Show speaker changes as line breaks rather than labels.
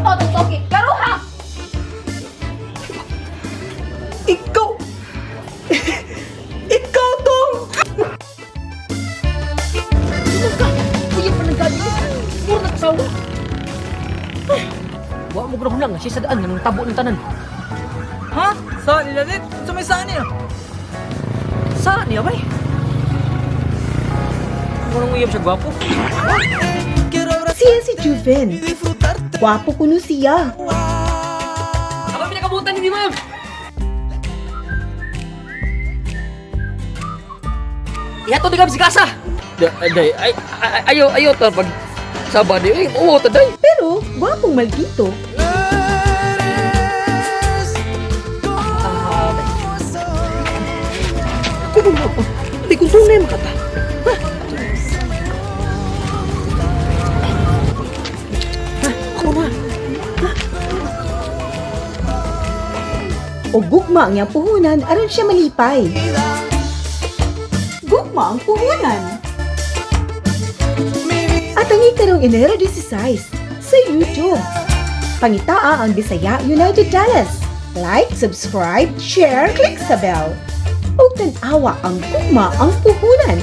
Todo toki. Karuha!
Ikaw! Ikaw to!
Sino ka? Kuya pa ng gabi. Mura na kasawa. Ay, wa mo grahon lang. Siya sa daan. Nang tabo ng tanan.
Ha? Saan nila dit? Sa may saan niya?
Saan niya, bay? Mura ng uyab siya gwapo.
Siya si Juven. Gwapo kuno siya.
Ako pinakabutan ni ma'am. Ihato di kami si kasa. Day, ay, ay, ayo, ayo ta pag saba di, ay, oo ta day.
Pero gwapong maldito.
Kuno mo pa. Hindi kung tunay makata. Ha? Ha? Kuno na.
O gugma ang iyang puhunan aron siya malipay. Gugma ang puhunan. At ang ikarong Enero 16 sa YouTube. Pangitaa ang Bisaya United Dallas. Like, subscribe, share, click sa bell. Ug tan-awa ang gugma ang puhunan.